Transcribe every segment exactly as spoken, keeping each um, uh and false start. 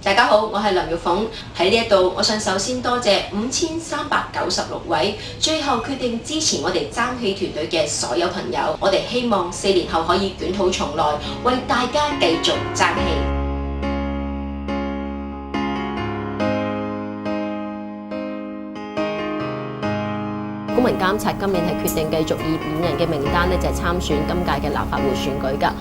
大家好，我係林玉鳳。喺呢一度，我想首先多謝五千三百九十六位最後決定支持我哋爭氣團隊嘅所有朋友。我哋希望四年後可以捲土重來，為大家繼續爭氣。公民監察今年係決定繼續以五人嘅名單呢，就係參選今屆嘅立法會選舉㗎。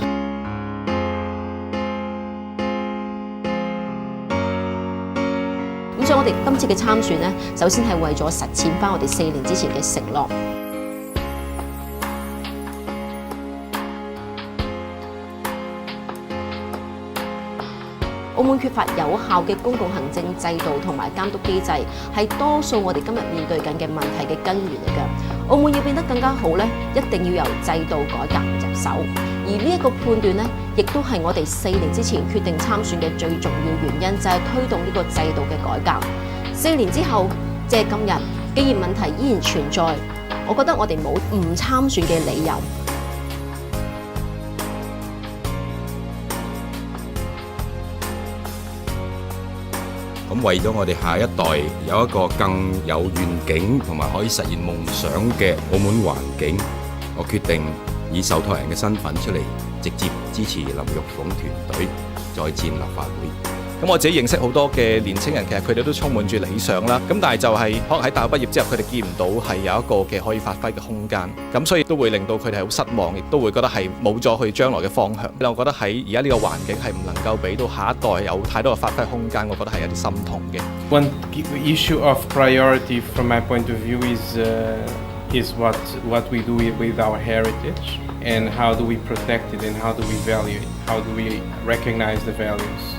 咁所以我哋今次嘅參選呢，首先係為咗實踐返我哋四年之前嘅承諾。澳門缺乏有效嘅公共行政制度同埋監督機制，係多數我哋今日面對緊嘅問題嘅根源嚟嘅。澳門要變得更加好呢，一定要由制度改革入手。而呢一個判斷呢，亦都係我哋四年之前決定參選嘅最重要原因，就係推動呢個制度嘅改革。四年之後，即係今日，既然問題依然存在，我覺得我哋冇唔參選嘅理由。咁為咗我哋下一代有一個更有願景同埋可以實現夢想嘅澳門環境，我決定以受託人嘅身份出嚟，直接支持林玉鳳團隊再戰立法會。咁我自己認識好多嘅年青人，其實佢哋都充滿住理想啦。咁但係就係可能喺大學畢業之後，佢哋見唔到係有一個嘅可以發揮嘅空間。咁所以都會令到佢哋係好失望，亦都會覺得係冇咗佢將來嘅方向。我覺得喺而家呢個環境係唔能夠俾到下一代有太多嘅發揮空間，我覺得係有啲心痛嘅。One issue of priority from my point of view is uh, is what what we do with our heritage and how do we protect it and how do we value it, how do we recognize the values.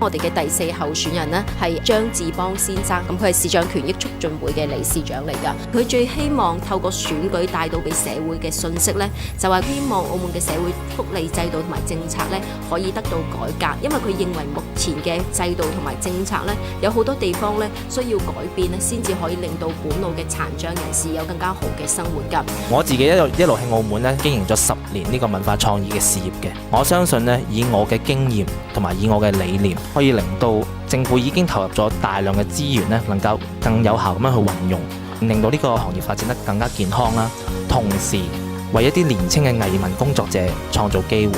我哋嘅第四候選人呢，係張志邦先生，咁佢係視障權益促進會嘅理事長嚟㗎。佢最希望透過選舉帶到俾社會嘅信息呢，就係希望澳門嘅社會福利制度同埋政策呢，可以得到改革，因為佢認為目前嘅制度同埋政策呢，有好多地方呢，需要改變呢，先至可以令到本澳嘅殘障人士有更加好嘅生活㗎。我自己一路一路喺澳門呢，經營咗十年呢個文化創意嘅事業嘅。我相信呢，以我嘅經驗同埋以我嘅理念，可以令到政府已經投入咗大量嘅資源呢，能夠更有效咁樣去運用，令到呢個行業發展得更加健康啦。同時，為一啲年輕嘅藝文工作者創造機會。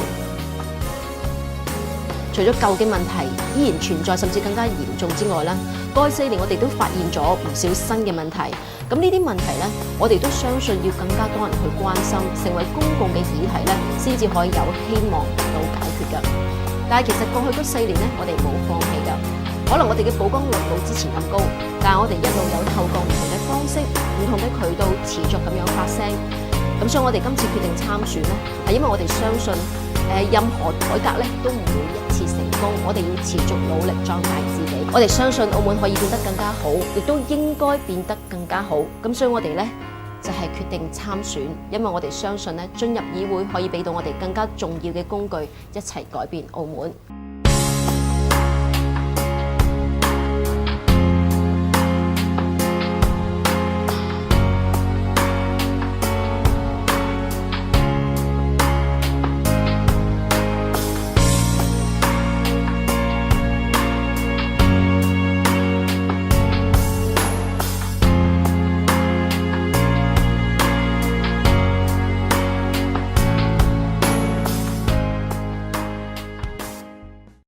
除咗舊嘅問題依然存在，甚至更加嚴重之外呢，過去四年我哋都發現咗唔少新嘅問題。咁呢啲問題呢，我哋都相信要更加多人去關心，成為公共嘅議題呢，先至可以有希望得到解決㗎。但係其實過去嗰四年呢，我哋冇放棄㗎。可能我哋嘅曝光率冇之前咁高，但係我哋一路有透過唔同嘅方式、唔同嘅渠道持續咁樣發聲。咁所以我哋今次決定參選呢，係因為我哋相信，誒任何改革呢都唔會一次成功，我哋要持續努力壯大自己。我哋相信澳門可以變得更加好，亦都應該變得更加好。咁所以我哋呢，就係決定參選，因為我哋相信呢，進入議會可以俾到我哋更加重要嘅工具，一齊改變澳門。